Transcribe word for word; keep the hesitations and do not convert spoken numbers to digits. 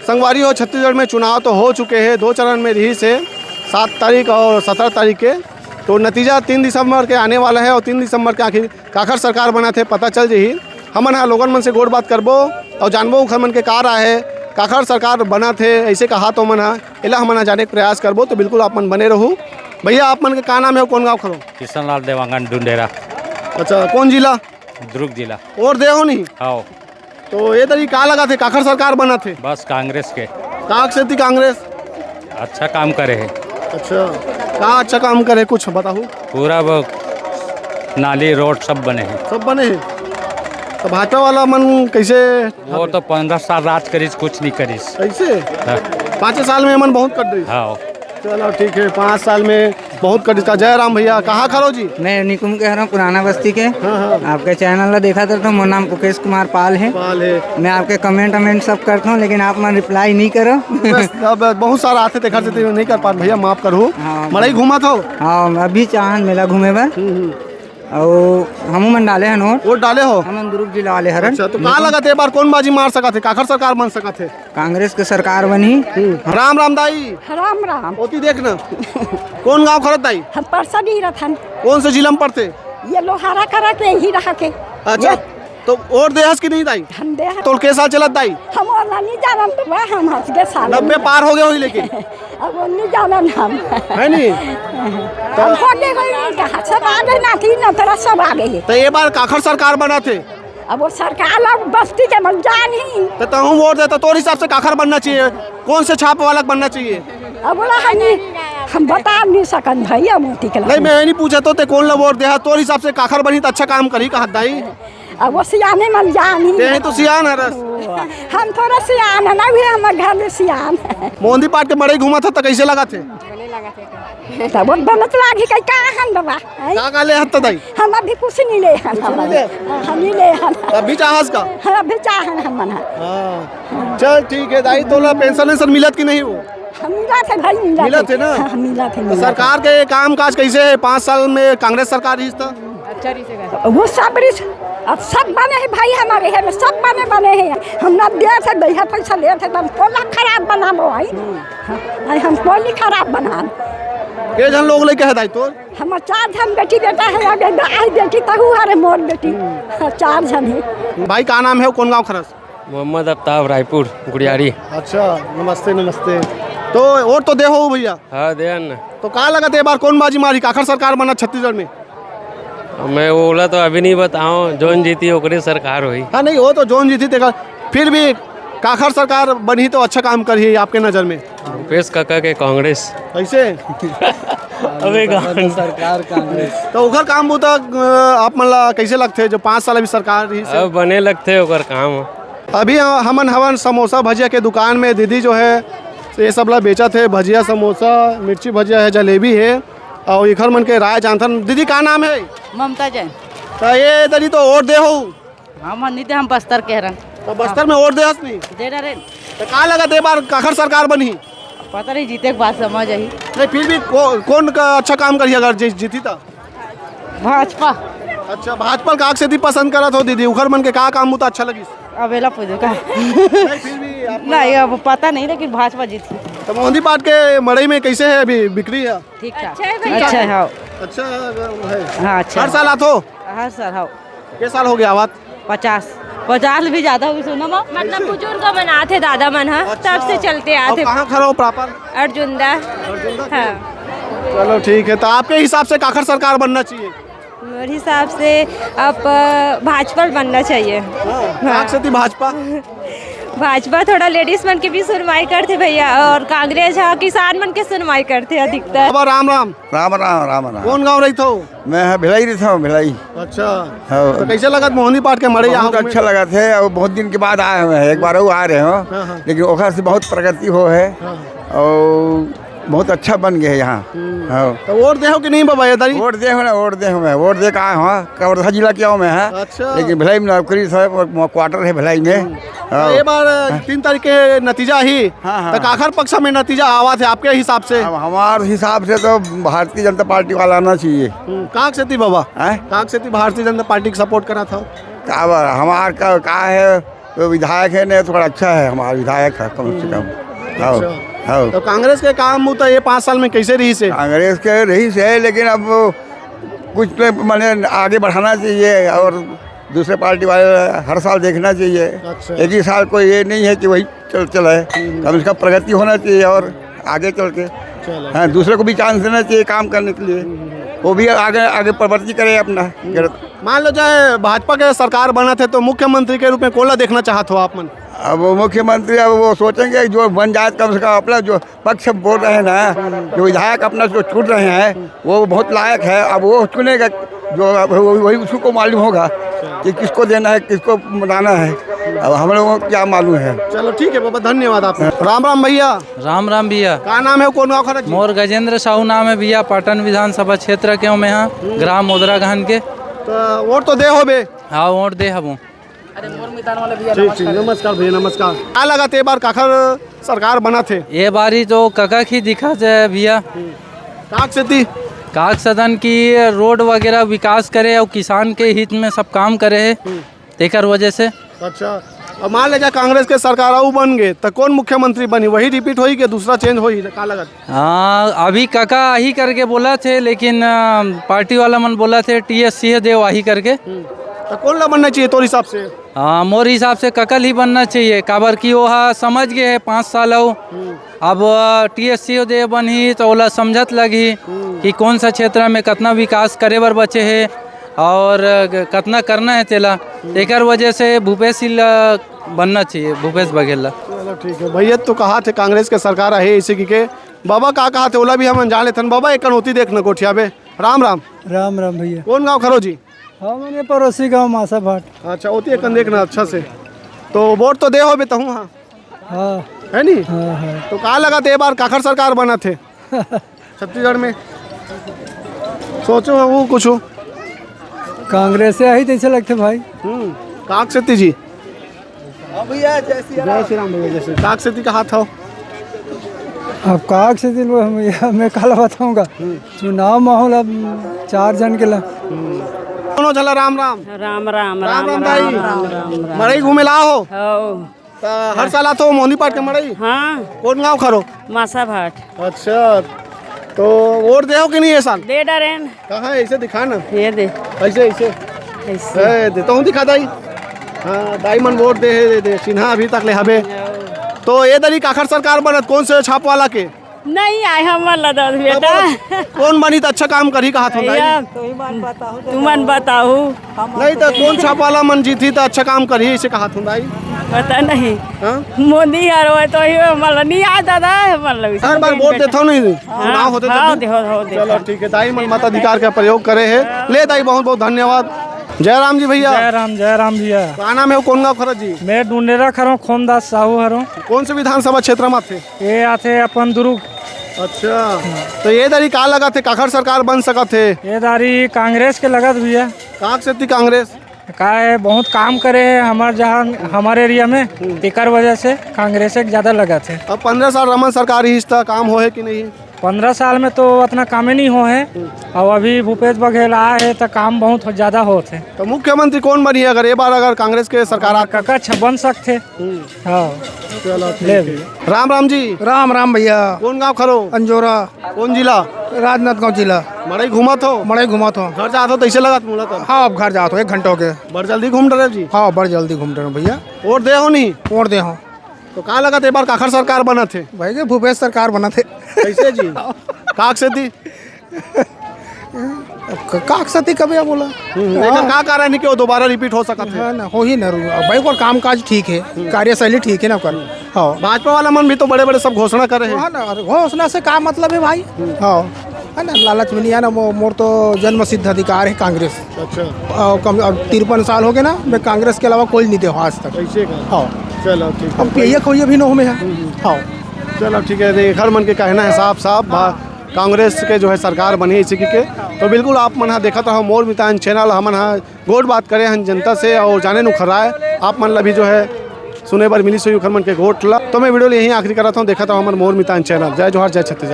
संगवारी हो, छत्तीसगढ़ में चुनाव तो हो चुके हे, दो चरण में रहिस हे, सात तारीख और सत्रह तारीख के। तो नतीजा तीन दिसंबर के आने वाला हे और तीन दिसंबर के आखिर काखर सरकार बनत हे, पता चल जही। हमन ह लोगन मन से गोठ बात करबो और जानबो उखर मन के का राय हे, काखर सरकार बनत हे, अइसे कहा तो मन ह, एला हमन ह जाने के प्रयास करबो। तो बिल्कुल आप मन बने रहू। भैया, आप मन के का नाम हे, कौन गाँव खरो? किशन लाल देवांगन डुंडेरा। अच्छा, कौन जिला? दुर्ग जिला। वोट दे हो नहीं? हाँ। तो ये दरी का लगत हे, काखर सरकार बनत हे? बस कांग्रेस के। काक सेती कांग्रेस? अच्छा काम करे हे। अच्छा, का अच्छा काम करे, कुछ बताहू? पूरा वो नाली रोड सब बने हे। सब बने हे। तो भाजपा वाला मन कैसे? वो तो पंद्रह साल राज करिस, कुछ नहीं करिस। कैसे? हाँ। पाँचे साल में मन बहुत कर दिस। हाँ। चलो ठीक है, पाँच साल में बहुत कर दिस। जय राम भैया, कहाँ खरो जी? मैं निकुम के हरव, पुराना बस्ती के। हाँ, हाँ। आपके चैनल ला देखा था, तो मोर नाम मुकेश कुमार पाल है। पाल है। मैं आपके कमेंट वमेंट सब करता हूँ, लेकिन आप मन रिप्लाई नहीं करो। बस, अब बहुत सारा आथे, तेखर से नहीं कर पात भैया, माफ करहू। हाँ। मड़ई घूमत हो? हाँ, अभी चाहन मेला घूमे बर। हम्म, हम्म। अउ हमू मन डाले हन वोट। वोट डाले हो? हमन दुर्ग जिला वाले हरन। अच्छा, तो का लगत हे, ए बार कौन बाजी मार सकत हे, काखर सरकार बन सकत हे? कांग्रेस के सरकार बनही। हम्म। राम राम दाई। राम राम। ओती देख ना। कौन गांव खरत दाई? हम परसा डीह रथन। कौन से जिला में पड़थे? ये लोहारा करा के ही रहा के। अच्छा, ये तो वोट देहस कि नहीं दाई? हम दे हन। तोर के साल चलत दाई? हम ओला नहीं जानन तो बा, हम हंस के साल। नब्बे पार हो गए होई लेकिन। अब वो नहीं जानन हम। है नहीं? हम हो गए होई नहीं कहा, सब आ गए नाती ना, तेरा सब आ गए। तो ये बार काखर सरकार बनत हे? अब वो सरकार ला बस्ती के मन जान ही। तो तहूँ वोट दे, तो तोर हिसाब से काखर बनना चाहिए, कौन से छाप वाला बनना चाहिए? अब बोला हम नहीं, हम बता नहीं सकन भैया मोती के नहीं, लाल। मैं ये नहीं पूछा तो ते कौन ला वोट दे, तोर हिसाब से काखर बनी तो अच्छा काम करी, कहा दाई। अब वो सियाने मन जान ही। ते ही तो सियान हरस। हम थोड़ा सियान है ना, भी हमारे घर में सियान। मोहंदी पाट के मड़ई घूमत ह, त कैसे लगत हे? तब वो बनत लागी कहीं कहाँ हन बाबा, हैं? का का ले हत दाई? हम अभी कुछ नहीं ले हन। कुछ नहीं ले? हाँ, हम नहीं ले हन। अभी चाहस का? हाँ, अभी चाहन हम मन। हाँ। चल ठीक है दाई, तोला पेंशन वेंशन मिलत कि नहीं वो? हम मिला थे भाई, मिला मिला थे। थे ना? हाँ, मिला थे, तो मिला थे। सरकार के काम काज कैसे है? पाँच साल में कांग्रेस सरकार रही था। वो सब रिस, अब सब बने हैं भाई, हमारे है में सब बने, बने हैं। हम ना दे थे, भैया पैसा दे थे, तब कोला खराब बनाबो आई। हाँ, आई हम कोली खराब बनान। के झन लोग लेके है दाई तोर? हमार चार झन बेटी बेटा है, अबे दाई बेटी तहु हरे मोर बेटी। हाँ, चार झन है। भाई का नाम है, कौन गाँव खरस? मोहम्मद अफ्ताब, रायपुर गुड़ियारी। अच्छा, नमस्ते, नमस्ते। तो वोट तो दे हो भैया? हाँ, दे न। तो का लगत है, ए बार कौन बाजी मारी, काखर सरकार बना छत्तीसगढ़ में? मैं ओला तो अभी नहीं बताओ, जोन जीती ओकरे सरकार होई। हाँ, नहीं, वो तो जोन जीती तेकर, फिर भी काखर सरकार बनी तो अच्छा काम करही आपके नजर में? भूपेश काका के कांग्रेस। कैसे? अबे गांड। सरकार कांग्रेस। तो ओखर काम बूता, अ, आप मन ला कैसे लगथे जो पाँच साल अभी सरकार रही से? अब बने लगथे ओकर काम। अभी हम, हमन हवन समोसा भजिया के दुकान में। दीदी जो है ये सब ला बेचत हे, भजिया, समोसा, मिर्ची भजिया है, जलेबी है, और इखर मन के राय जानथन। दीदी का नाम है? ममता जैन। तो ये दरी तो वोट दे हो? हम नहीं दे, हम बस्तर के हरन। तो बस्तर में वोट दे हस नहीं? दे रहे। तो का लगत ए बार काखर सरकार बनही? पता नहीं, जीते के बाद समझ आई। नहीं, फिर भी को-, कौन का अच्छा काम करिए अगर जी-, जीती तो? भाजपा। अच्छा, भाजपा काक सेती पसंद करत हो दीदी, उखर मन के का काम मुता अच्छा लगिस? अब एला पूछो का? नहीं, फिर भी आप नहीं, अब पता नहीं, लेकिन भाजपा जीती। तो मोहंदी पाट के मड़ई में कैसे है अभी बिक्री है? ठीक ठाक। अच्छा है भाई। अच्छा है, हाँ। अच्छा है। हाँ, अच्छा हर है। साल आत हो? हर साल, हाँ। के साल हो गया आवत? पचास। पचास भी ज्यादा हो गई, सुनो माँ। मतलब बुजुर्ग मन आथे दादा मन ह, अच्छा। तब से चलते आथे। कहाँ खड़ा हो प्रॉपर? अर्जुंदा। अर्जुंदा के? हाँ। चलो ठीक है, तो आपके हिसाब से काखर सरकार बनना चाहिए? मेरे हिसाब से अब भाजपा बनना चाहिए। हाँ, हाँ। काक सेती भाजपा? भाजपा थोड़ा लेडीज मन के भी सुनवाई करथे भैया, और कांग्रेस ह किसान मन के सुनवाई करथे अधिकतर। बाबा राम राम। राम राम, राम राम। कौन गाँव रहिथो? मैं ह भिलाई रहिथो, भिलाई। अच्छा। हाँ। तो कैसे लगत मोहनी पाठ के मड़ई बहुत यहाँ अच्छा लगत हे, और बहुत दिन के बाद आए हुए हैं, एक बार और आ रहे हो, हाँ, हाँ। लेकिन ओखर से बहुत प्रगति हो है, हाँ। और बहुत अच्छा बन गया है यहाँ। हम्म। हाँ। तो वोट दे हो कि नहीं बाबा ये दारी? वोट दे हो ना, वोट दे हो, मैं वोट दे के आए हो, कवर्धा जिला के आऊँ मैं, हाँ। अच्छा। लेकिन भिलाई में नौकरी से, क्वार्टर है भिलाई में। हम्म। हाँ। तो ये बार तीन तारीख के नतीजा ही, हाँ, हाँ। तो काखर पक्ष में नतीजा आवा थे आपके हिसाब से? अब हमारे हिसाब से तो भारतीय जनता पार्टी वाला आना चाहिए। हम्म, काक सेती बाबा? हैं? काक सेती भारतीय जनता पार्टी के सपोर्ट करा था? का बा-, हमार का, का है, तो विधायक है ना, थोड़ा अच्छा है, हमारा विधायक है कम से कम। हाँ, अच्छा। हाँ। तो कांग्रेस के काम उ तो ये पाँच साल में कैसे रहिस हे? कांग्रेस के रहिस हे, लेकिन अब वो कुछ तो माने आगे बढ़ाना चाहिए और दूसरे पार्टी वाले हर साल देखना चाहिए। अच्छा। एक ही साल को ये नहीं है कि वही चल, चला है। हम्म। कम से कम प्रगति होना चाहिए और आगे चल के, चलो। हाँ, दूसरे को भी चांस देना चाहिए काम करने के लिए। हम्म। वो भी आगे, आगे प्रगति करे अपना। हम्म। मान लो, चाहे भाजपा के सरकार बनत हे, तो मुख्यमंत्री के रूप में कोला देखना चाहत हो आप मन? अब वो मुख्यमंत्री, अब वो सोचेंगे, जो बन जाए, कम से कम अपना जो पक्ष बोल रहे हैं ना, जो विधायक अपना जो चुन रहे हैं, वो बहुत लायक है। अब वो चुनेगा, जो अब वो, वही उसको मालूम होगा कि किसको देना है, किसको बनाना है। अब हम लोगों को क्या मालूम है। चलो, ठीक है बाबा, धन्यवाद आपका। राम राम भैया। राम राम भैया। का नाम हे, कौन गाँव खड़ा जी? मोर गजेंद्र साहू नाम हे भैया, पाटन विधानसभा क्षेत्र के हूँ मैं, हाँ, हम्म। ग्राम ओदरागहन के। तो वोट तो दे होबे? हाँ, वोट दे हबो। अरे, मोर मितान वाला भैया, ठीक, ठीक, नमस्कार। नमस्कार भैया, नमस्कार। का लगत हे, ए बार काखर सरकार बनत हे? ए बारी तो कका ही दिखत हे भैया। हम्म। काक सेती? काक सदन की रोड वगैरह विकास करे और किसान के हित में सब काम करे हे, हम्म। तेकर वजह से। अच्छा, अब मान ले जा कांग्रेस के सरकार अउ बन गे, त कौन मुख्यमंत्री बनी? वही रिपीट होही कि दूसरा चेंज होही? का लगत? हाँ, अभी कका आही करके बोलत हे, लेकिन, अ, पार्टी वाला मन बोलत हे टीएस सिंहदेव आही करके। हम्म। तो कौन ला बनना चाहिए तोर हिसाब से? हाँ, मोर हिसाब से कका ल ही बनना चाहिए, काबर कि वो हा समझ गे हे पाँच साल अउ। हम्म। अब, अ, टीएस सिंहदेव बनही तो ओला समझत लगही हम्म। कि कौन सा क्षेत्र में कतना विकास करे बर बचे हे और, अ, कतना करना हे तेला। हम्म। एकर वजह से भूपेश ही ला बनना चाहिए, भूपेश बघेल ला। चलो ठीक है भैया, तो कहा थे कांग्रेस के सरकार आहे इसे की के बाबा का कहा थे, ओला भी हमन जान लेथन। बाबा, एक कन ओती देखना गोठिया बे। राम राम। राम राम भैया। कौन गाँव खरो जी? हमन ये पड़ोसी गाँव मासा भाट। अच्छा, ओती एक कन देखना अच्छा से। तो वोट तो दे होबे तहूँ, हाँ? हाँ। है नी? हाँ, हाँ। तो का लगत हे, ए बार काखर सरकार बनत हे छत्तीसगढ़ में? सोचो हो कुछ। कांग्रेस से आही तैसे लगथे भाई। हम्म, काक सेती जी? हाँ भैया, जय श्री राम। जय श्री राम भैया, जय श्री राम। काक सेती कहात हो? अब काक सेती लो, हम, मैं काला बताऊंगा। हम्म। चुनाव माहौल अब चार जन के ला। हम्म। कोनो झला राम राम। राम राम, राम राम राम दाई। राम राम राम। मड़ई घूमे ला हो? हो। त हर साल आथो मोहनी पाट के मड़ई? हाँ। कौन गाँव खरो? मासा भाट। अच्छा, तो वोट दे हो कि नहीं ये साल? दे डरेन। कहाँ है, इसे दिखा ना। ये दे। ऐसे, ऐसे। ऐसे। ए, दे, तो हूँ दिखा दाई। हाँ, दाई मन वोट दे हे, दे, दे। चिन्हा अभी तक ले हबे। तो ये दरी काखर सरकार बनत, कौन से छाप वाला के? नहीं आए हमर ला दस बेटा। कौन बनी त अच्छा काम करही कहात हो दाई? भैया, तुमन बताओ। नहीं त कौन छाप वाला मन जीतही त अच्छा काम करही, इसे कहात हो दाई? पता नहीं। हाँ? मोदी हर होय तो ही हमर ला नहीं आए दादा, हमर ला हर बार वोट देथो नहीं? हाँ, चुनाव होथे हाँ, तब भी? दे, हो, हो, दे। चलो ठीक है, दाई मन मताधिकार का प्रयोग करे हे। ले दाई, बहुत बहुत धन्यवाद। जय राम जी भैया। जय राम, जय राम भैया। का नाम हे, कौन गाँव खरत जी? मैं डुंडेरा खरो, खोमदास साहू हरो। कौन से विधानसभा क्षेत्र में आथे? ये आथे अपन दुर्ग। अच्छा, तो ये दारी का लगत हे, काखर सरकार बन सकत हे? ये दारी कांग्रेस के लगत भैया। काक सेती कांग्रेस? का है, बहुत काम करे हे हमर जहाँ, हमर एरिया में, हम्म। तेकर वजह से कांग्रेस के ज्यादा लगत हे। अब पंद्रह साल रमन सरकार रहिस त काम होहे कि नहीं? पंद्रह साल में तो उतना कामे नहीं हो हे, हम्म। और अभी भूपेश बघेल आए हे त काम बहुत ज्यादा होत हे। तो मुख्यमंत्री कौन बनी अगर ए बार अगर कांग्रेस के सरकार आत? कका छ बन सकथे। हम्म। हाँ। चलो, ठीक ले है। भी। राम राम जी। राम राम भैया। कौन गाँव खरो? अंजोरा। कौन जिला? राजनांदगांव जिला। मड़ई घूमत हो? मड़ई घूमत हो। घर जात हो, तैसे लगत मुला तो? हाँ, अब घर जात हो, एक घंटा हो गया। बड़ जल्दी घूम डरे जी? हाँ, बड़ जल्दी घूम डरे भैया। वोट दे हो नहीं? वोट दे हो। तो का लगत ए बार काखर सरकार बनत हे? भाई के भूपेश सरकार बनत हे। कैसे जी? काक सेती? क-, काक सेती कभी बोला? हम्म, हाँ। एकर का कारण हे कि वो दोबारा रिपीट हो सकत हे? हाँ ना, हो ही ना, भाई ओकर काम काज ठीक हे, हम्म। कार्यशैली ठीक हे ना ओकर। हाँ। भाजपा वाला मन भी तो बड़े-बड़े सब घोषणा करे हे। हाँ ना, अरे घोषणा से का मतलब हे भाई? हम्म। हाँ, है ना, लालच में नहीं आना, मो-, मोर तो जन्म सिद्ध अधिकार हे कांग्रेस। अच्छा। और कम, और तिरपन साल हो गए ना, मैं कांग्रेस के अलावा कोई नहीं देखा आज तक। ऐसे का? हाँ। चलो, ठीक है। अब ये कोई अभी नौ में है। हम्म, हम्म। हाँ। चलो, ठीक है, देख, हर मन के कहना हे साफ साफ, भा-, कांग्रेस के जो हे सरकार बनी इसी की के। तो बिल्कुल आप मन हा देखत रहो मोर मितान चैनल, हमन हा गोठ बात करे हन जनता से और जाने नु खराए आप मन ला भी जो हे सुने बर मिली सोई उखर मन के गोठ ला। तो मैं वीडियो ला यहीं आखिरी करत हूँ, देखत रहो हमर मोर मितान चैनल। जय जोहार, जय छत्तीसगढ़।